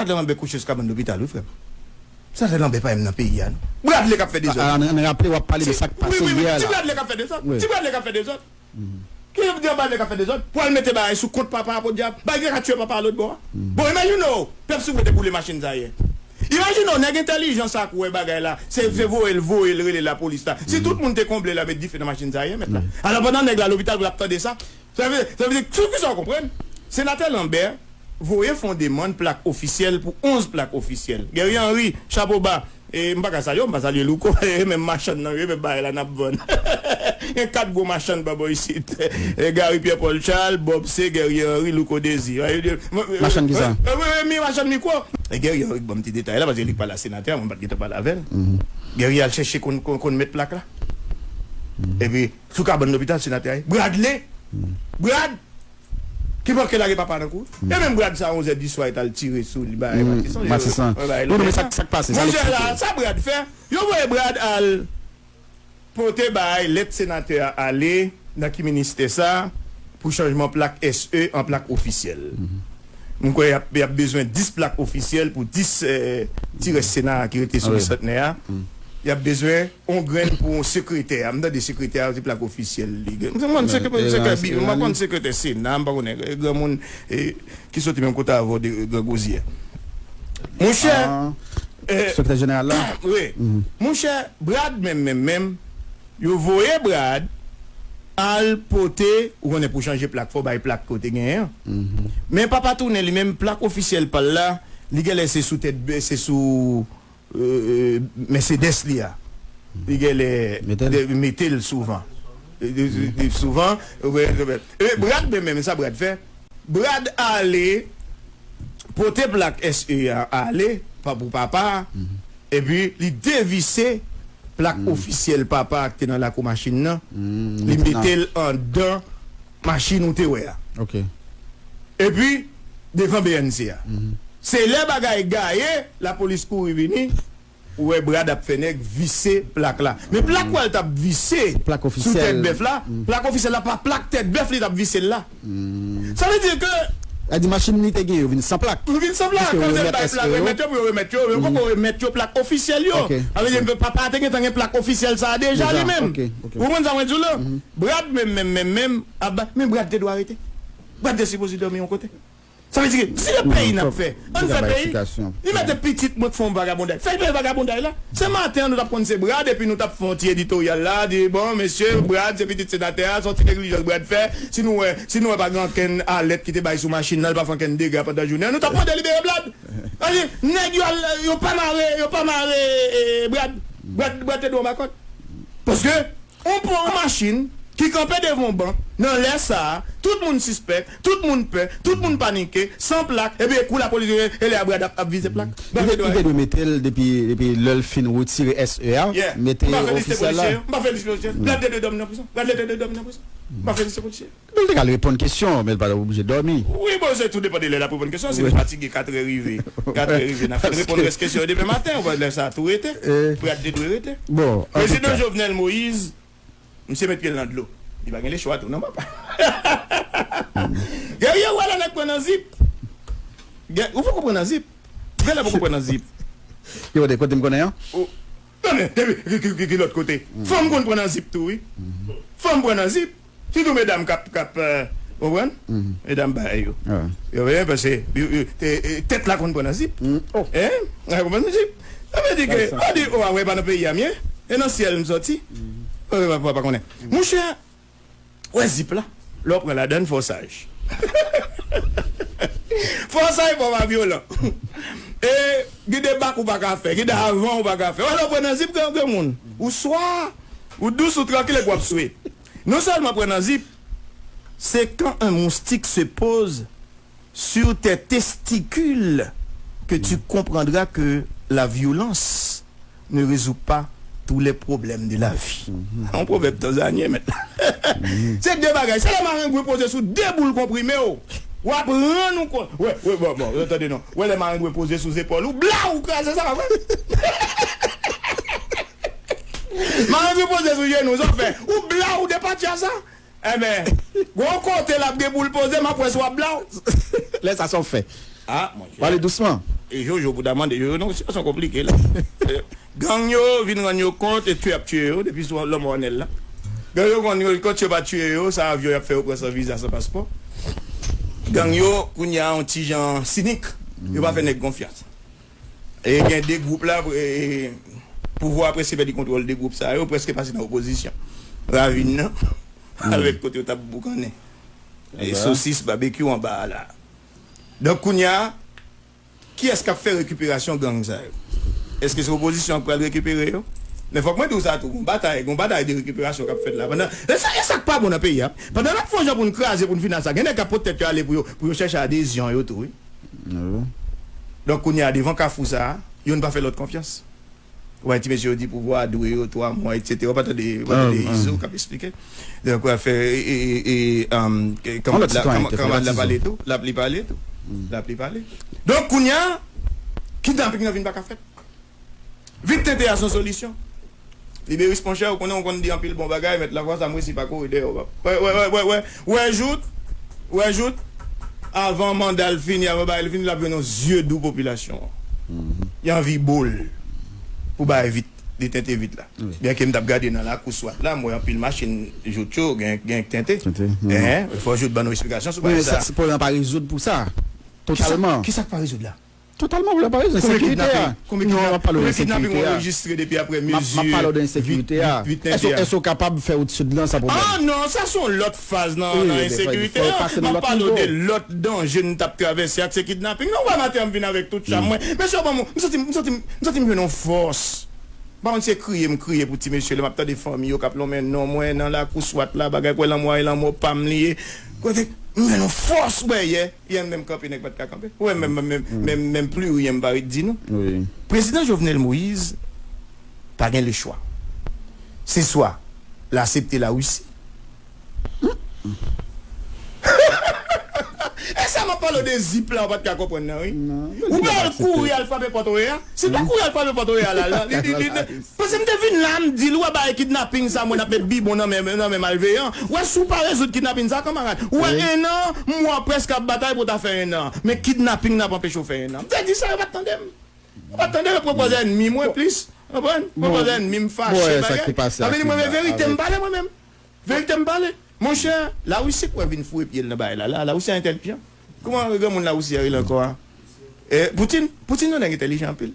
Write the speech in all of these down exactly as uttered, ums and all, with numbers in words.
Senatè Lambert kouche sou kabann lopital, wi, frè m. Senatè Lambert pa menm nan peyi a, non. Bradley k ap fè dezòd. An, an raple, w ap pale de sa k pase yè la. Ti Bradley k ap fè dezòd. Ti Bradley k ap fè dezòd. Ki Bradley k ap fè dezòd? Pou al mete bagay sou kont papa a, podyab. Bagay ka tiye papa a lòt bò a. Bon, imajine w, pèp Soufrè te boule machin sa yè. Imajine w, nèg entèlijan sa k wè bagay la, se, se voye l, voye l rele lapolis la. Si tout moun te konble la, met dife nan machin sa yè, mèt la. Alò, pandan nèg la lopital pou l ap tande sa, sa vle, sa vle di, sou kisa w konprann? Senatè Lambert voye fè yon demann plak ofisyèl pou onz plak ofisyèl. Guerrier Henry, chapo ba. E, m pa ka salye w, m pa salye Louko. E menm machann nan, e menm bagay la n ap vann. Gen kat gwo machann pa bò isit. E, Gary Pierre Paul Charles, Bob C, Guerrier Henry, Louko Dezi. Machann ki sa? E, e, e, mi machann mikwo. E Guerrier Henry k ban m ti detay la, paske li k pale a senatè a, mwen m pa t gentan pale avè l. Guerrier al chèche konn, konn, konn mèt plak la. Epi, sou kabann lopital, senatè a ye. Bradley! Brad! Ki manke lage papa nan kou. E menm Brad sa, onz è di swa, yo t al tire sou li, bagay Matisan. Matisan. Bon, non, men sa, sa k pase, sa l eksplike. Monchè, la, sa Brad fè? Yo voye Brad al pote bay lèt senatè a ale nan ki ministè sa pou chanjman plak S E an plak ofisyèl. M kwè y ap, y ap bezwen dis plak ofisyèl pou dis, eh, ti rès sena a ki rete sou bisantenè a. Y ap bezwen yon grenn pou yon sekretè. M tande sekretè a, se plak ofisyèl li gen. M konn sekretè, m pa konn sekretè sena, m pa konnen, eh, granmoun, eh, ki soti menm kote avè w de, eh, Gran Gozyè. Monchè, eh, sekretè jeneral la? Wi. Monchè, Brad menm, menm, menm, yo voye Brad al pote, ou konnen pou chanje plak, fò bay plak ke w te genyen an. Men papa tounen li menm, plak ofisyèl pa l la, li genlè se sou tèt, se sou, eh, eh, Mercedes li a. Li genlè mete l souvan. Eh, eh, eh, souvan, eh, eh, eh, Brad menm, menm, sa Brad fè? Brad ale pote plak S E a ale, pa pou papa a, epi li devise plak ofisyèl papa a ki te nan lakou machin nan, li mete l anndan machin ou te wè a. Epi, devan B N C a. Se lè bagay gaye, lapolis kouri vini, ou wè Brad ap fè nèg vise plak la. Men plak w al t ap vise sou tèt bèf la, plak ofisyèl la, pa plak tèt bèf li t ap vise l la. Sa vle di ke... Sa di machin li te gen yo vin san plak. Yo vin san plak. Kote l bay plak remèt yo pou yo remèt yo, yo poko remèt yo plak ofisyèl yo. Sa vle di papa a te gentan gen plak ofisyèl sa a deja li menm. Ou konprann sa mwen di w la? Brad menm, menm, menm, menm, ap ba-, men Brad te dwe arete. Brad te sipoze dòmi yon kote. Sa vle di ke si se peyi n ap fè, ann fè peyi. Li mete pitit mwen k fè yon vagabonday. Fè l peye vagabonday la. Se maten an nou t ap konn se Brad epi nou t ap fè yon ti editoryal la, di, bon, mesye, Brad se pitit senatè a, se yon ti neglijans Brad fè. Si nou wè, si nou wè pa gen ankenn alèt ki te bay sou machin nan, li pa fè ankenn dega pandan jounen an, nou t ap mande libere Brad. Paske nèg yo al, yo pa mare, yo pa mare, eh, Brad. Brad, Brad te dwe yon makòt. Paske yon pon machin ki kanpe devan yon bank, nan lè sa a, tout moun sispèk, tout moun pè, tout moun panike, san plak, epi kou lapolis, e lè a Brad ap, ap vize plak. Li te, li te dwe mete l depi, depi lè l fin retire S E a, mete ofisyèl la. M pa fè liste polisye yo, m pa fè liste polisye. Brad te dwe dòmi nan prizon. Brad te dwe dòmi nan prizon. M pa fè liste polisye. Men li te ka al reponn kesyon, men li pa t oblije dòmi. Wi, bon, se tou depann de lè l ap reponn kesyon. Si l fatige, kat è rive, kat è rive, n ap fin reponn rès kesyon yo demen maten, ou wè lè sa a tou rete. Brad te dwe rete. Bon, prezidan Jovenel Moïse, misye met pye l nan dlo. Li pa gen lechwa tou, non, papa. Guerrier, ou wè lè nèg pran nan zip. Ou poko pran nan zip. Ou genlè poko pran nan zip. Yo, de kote m konnen an? Non, men, depi, ki, ki, ki, ki lòt kote? Fanm konn pran nan zip tou, wi. Fanm pran nan zip. Sitou medam k ap, k ap, eh, ou konprann? Medam bagay yo. Yo, wi, paske yo, yo, te, eh, tèt la konn pran nan zip. Hein? Ou konprann zip? Sa vle di ke, ou di, oh, a wè, pa nan peyi a m ye. E nan syèl m sòti. Ou pa, pa, pa konnen. Monchè, wè zip la. Lè w pran ladan l, fò w saj. Fò w saj, fò w pa vyolan. E gen de bak ou pa ka fè, gen de avan ou pa ka fè. Wè lè w pran nan zip, gen, gen moun. Ou swa, ou dous, ou trankil, epi w ap swe. Non sèlman pran nan zip, c'est quand un moustique se pose sur tes testicules que tu comprendras que la violence ne résout pas tous les problèmes de la vie. Se yon pwovèb tanzanyen, mèt. Se de bagay. Se lè marengwen poze sou de boul konprime w, w ap rann ou kont. Wè, wè, bon, bon, tande non. Wè lè marengwen poze sou zepòl ou, blaw, ou kraze sa, pa vre? Marengwen poze sou jenou, sa w fè? Ou blaw, ou depatcha sa? Enben, gon kote l ap gen pou l poze, m ap wè si w ap blaw. Lè sa, sa w fè? Ah, monchè. Pale dousman. E Jojo pou ta mande Jojo, non, sitiyasyon konplike la. Gang yo vin rann yo kont e tye ap tye yo depi sou lanmò Anèl la. Gang yo rann yo kont, si yo pa tye yo, sa avyon y ap fè yo pran san viza, san paspò. Gang yo, kounye a, yon ti jan sinik. Yo pa fè nèg konfyans. E gen de gwoup la, e, pouvwa a prèske pèdi kontwòl de gwoup sa yo, prèske pase nan opozisyon. Ravin nan, avèk kote yo t ap boukannen. E sosis, babekyou anba a la. Donk, kounye a, kiyès k ap fè rekiperasyon gang sa yo? Èske se opozisyon an k pral rekipere yo? Men fòk mwen di w sa tou, gon batay, gon batay de rekiperasyon k ap fèt la. Pandan, e sa, e sa k pa bon nan peyi a. Pandan n ap fè yon jan pou n kraze, pou n final sa, gen nèg k ap pot tèt yo ale pou yo, pou yo chèche adezyon yo tou, wi. Donk, kounye a, devan kafou sa a, youn pa fè lòt konfyans. Ou wè ti mesye yo di pouvwa a dwe yo twa mwa, etsetera. Ou pa tande, ou pa tande Izo k ap eksplike. Donk, w ap fè, e, e, e, e, um, ke- kanmad la, kanmad la pale tou. L ap li pale tou. L ap li pale. Donk, kounye a, kidnaping nan vin pa ka fèt. Vit tente a se yon solisyon. Liberis, monchè, ou konnen, ou konn di anpil bon bagay, mèt la fwa sa, m resi pa kouri dèyè w. Wè, wè, wè, wè, wè, wè, jout, wè, jout, avan manda l fini, avan bagay l fini, l ap jwenn yon zye dou popilasyon an. Li anvi bo l pou bay vit, li tente vit la. Byenke m t ap gade nan lakou swat la, m wè anpil machin jout yo gen, gen tente. Enhen, fò jout ban nou eksplikasyon sou bagay sa. Men sa, se pwoblèm nan pa rezoud pou sa. Totalman. Kisa k pa rezoud la? Totalman, w la pa rezon. Konbyen kidnaping, konbyen kidnaping w anrejistre depi aprè mezi vit tente a? Èske w kapab fè wout sid lan san pwoblèm? Ah non, sa se yon lòt faz nan, nan ensekirite a. M ap pale w de lòt danje n t ap travèse ak se kidnaping. Non, w wè maten an m vin avèk tout cham mwen. Mesye, ban m, m santi, m santi, m santi m jwenn yon fòs. M pa konn si se kriye m kriye pou ti mesye, lè m ap tande fanmi yo k ap lonmen non mwen nan lakou swat la, bagay kwè lanmò a e lanmò pa m li ye. Kote m jwenn yon fòs, wè, yè. Yè m menm kanpe, nèg pa t ka kanpe. Ou wè menm, menm, menm, menm, menm pli riyen m pa ret di nou. Prezidan Jovenel Moïse pa gen lechwa. Se swa l aksepte Larisi. E sa m ap pale w de zip la, ou pa t ka konprann nan, wi. Ou pa al kouri al frape pòt oye a. Si l pa kouri al frape pòt oye a la, la, li, li, li, Paske m te vin la, m di l, ou wè bagay kidnaping sa, mwen ap met bibon nan men, nan men malveyan. Ou wè, si w pa rezoud kidnaping sa, kanmarad, ou wè, ennan, m wè w prèske ap batay pou w ta fè ennan. Men kidnaping nan ap anpeche w fè ennan. M te di sa, yo pa t tande m. Yo pa t tande m, yo pran pòz ènmi mwen plis. Konprann? Pran pòz ènmi m fache, bagay. Sa vle di mwen, men verite m pale mwen menm. Verite m pale. Monchè, Larisi kwè vin foure pye l nan bagay la. La, Larisi entèlijan. Kòman granmoun Larisi a rele ankò a? Eh, Poutine. Poutine yon nèg entèlijan anpil.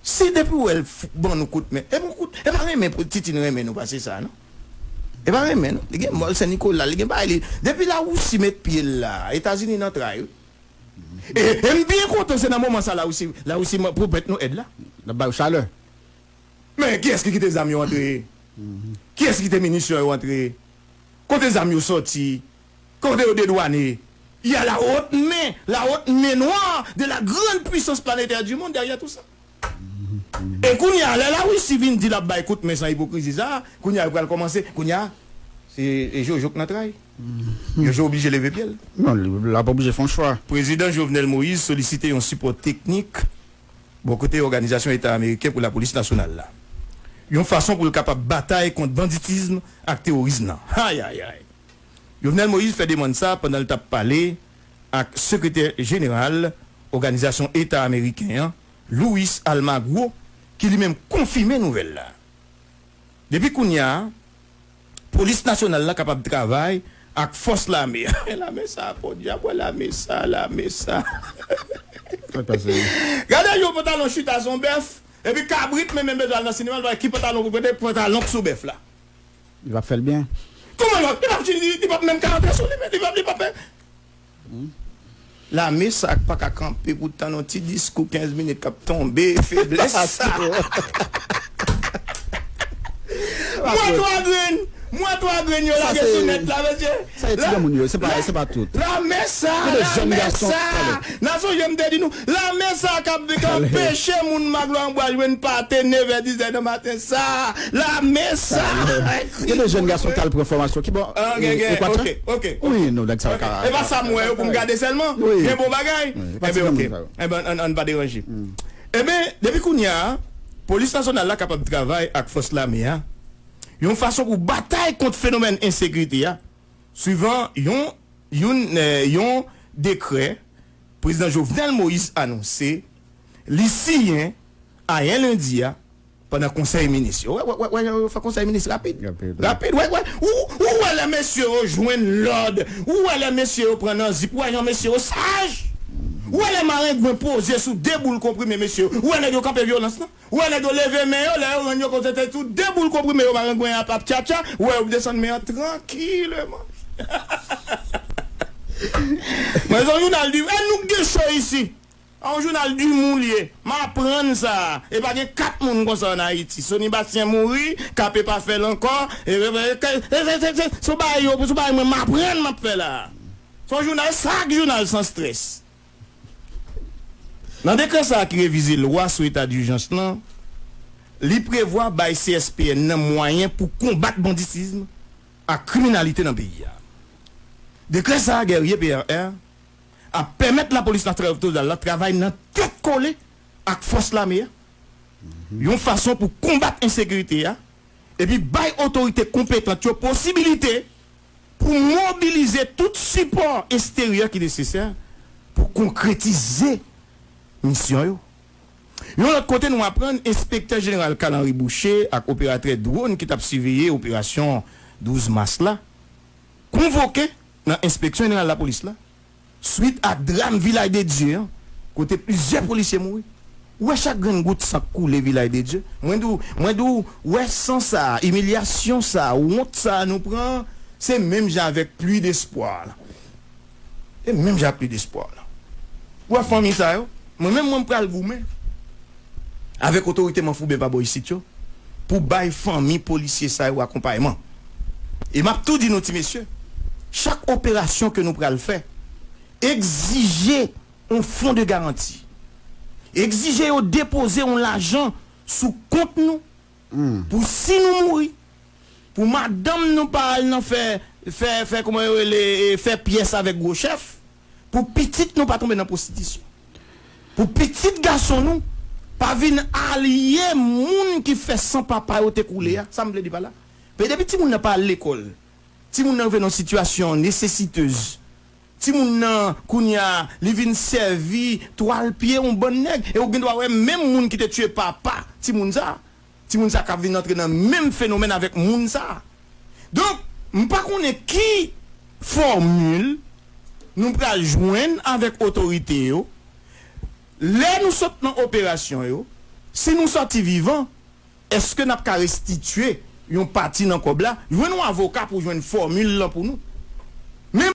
Si depi w wè l f- ban nou kout men, e bon kout, e pa renmen pou Titine renmen nou pase sa, non. E pa renmen, non. Li gen mòl Sen Nikola, li gen bagay li. Depi Larisi met pye l la, Etazini nan tray, wi. E, e m byen kontan se nan moman sa Larisi, Larisi pwomèt nou èd la. L ap ba yo chalè. Men kiyès ki kite zam yo antre? Kiyès ki kite minisyon yo antre? Kote zam yo sòti? Kote yo dedwane? Il y a la haute main, la haute main noire de la grande puissance planétaire du monde derrière tout ça. E kounye a, lè Larisi vin di l ap bay kout men san ipokrizi sa a, kounye a yo pral kòmanse, kounye a, se e Jojo k nan tray. Jojo oblije leve pye l. Non, l ap oblije fè yon chwa. Prezidan Jovenel Moïse solisite yon sipò teknik bò kote Òganizasyon Eta Ameriken pou Lapolis Nasyonal la, yon fason pou l kapab batay kont banditism ak teworism nan. Ayayay! Jovenel Moïse fè demann sa pandan l t ap pale ak Sekretè Jeneral Òganizasyon Eta Ameriken an, Luis Almagro, ki li menm konfime nouvèl la. Depi kounye a, Polis Nasyonal la kapab travay ak fòs lame a. Lame sa, podyab, wè lame sa, lame sa. Gade yon pantalon chita sou yon bèf, epi kabrit, men menm bezwen al nan sinema, l pa ki pantalon pou mete, pantalon k sou bèf la. Li p ap fè l byen. Kòman li p ap, li p ap, li p ap menm ka antre sou li, men li p ap, li p ap. Lame sa k pa ka kanpe pou tann yon ti diskou kenz minit k ap tonbe, feblès sa. Mwa twa grenn, mwa twa grenn yo lage sou nèt la, mesye. Sa e ti granmoun yo, se pa, se pa tout. Lame sa, lame sa. N a sonje m te di nou, lame sa k ap, k ap anpeche moun Maglo Anbwa jwenn pate nevè dizè nan maten sa. Lame sa. Gen de jèn gason k al pran fòmasyon. Ki bò? Ekwatè? Ok, ok, ok. Wi, non, nèg sa yo ka. E pa sa m wè yo pou m gade sèlman. Gen bon bagay. Enben, ok. Enben, ann, ann pa deranje. Enben, depi kounye a, Polis Nasyonal la kapab travay ak fòs lame a yon fason pou batay kont fenomèn ensekirite a, swivan yon, youn, eh, yon dekrè Prezidan Jovenel Moïse anonse Li siyen ayen lendi a pandan konsèy minis yo. Wè, wè, wè, wè, yo fè konsèy minis rapid. Rapid, wè, wè. Ou, ou wè lè mesye yo jwenn lòd. Ou wè lè mesye yo pran nan zip. Ou wè jan mesye yo saj. Ou wè lè marengwen poze sou de boul konprime mesye yo. Ou wè nèg yo kanpe vyolans lan. Ou wè nèg yo leve men yo, lè yo rann yo kont se te sou de boul konprime yo marengwen an ap ap tchatcha. Ou wè yo desann men an trankileman. Mwen se yon jounal di, e nou k gen cho isi. A yon jounal d'humour li ye. M aprann sa. E pa gen kat moun konsa ann Ayiti. Sony Bastien mouri, K P pa fè l ankò. E, e, e, e, e, e, se yon bagay yo, se yon bagay mwen m aprann m ap fè la. Se yon jounal, sa k jounal san strès. Nan dekrè sa a ki revize lwa sou eta dijans lan, li prevwa bay C S P N nan mwayen pou konbat banditis ak kriminalite nan peyi a. Dekrè sa a, Guerrier P R R, ap pèmèt Lapolis Nasyonal Otoridal la travay nan tèt kole ak fòs lame a, yon fason pou konbat ensekirite a, epi bay otorite konpetant yo posibilite pou mobilize tout sipò eksteryè ki nesesè pou konkretize misyon yo. Yon lòt kote, nou aprann Enspektè Jeneral Carl Henry Boucher ak operatè dwòn ki t ap siveye operasyon douz mas la konvoke nan Enspeksyon Jeneral Lapolis la, swit a dram Vilaj de Dye an, kote plizyè polisye mouri. Ou wè chak grenn gout san k koule Vilaj de Dye? Mwen di w, mwen di w, wè san sa a, imilyasyon sa a, wont sa a nou pran, se menm jan avèk pli despwa la. Se menm jan ak pli despwa la. Ou wè fanmi sa yo? Mwen menm, mwen pral goumen avèk otorite manfouben pa bò isit yo pou bay fanmi polisye sa yo akonpayman. E m ap tou di nou, ti mesye, chak operasyon ke nou pral fè, egzije yon fon de garanti. Egzije yo depoze yon lajan sou kont nou pou si nou mouri, pou madanm nou pa al nan fè, fè, fè, kòman yo rele, e, fè pyès avèk gwo chèf, pou pitit nou pa tonbe nan pwostitisyon, pou pitit gason nou pa vin alye moun ki fè san papa yo te koule a. Sa m vle di pa la? Paske depi timoun nan pa al lekòl, timoun nan rive nan yon sitiyasyon nesesitez, timoun nan, kounye a, li vin sèvi twal pye yon bann nèg. E ou gen dwa wè menm moun ki te tiye papa timoun sa a, timoun sa a ka vin antre nan menm fenomèn avèk moun sa a. Donk, m pa konnen ki fòmil nou pral jwenn avèk otorite yo lè nou sot nan operasyon yo, si nou sòti vivan, èske n ap ka restitye yon pati nan kòb la? Jwenn yon avoka pou jwenn fòmil lan pou nou.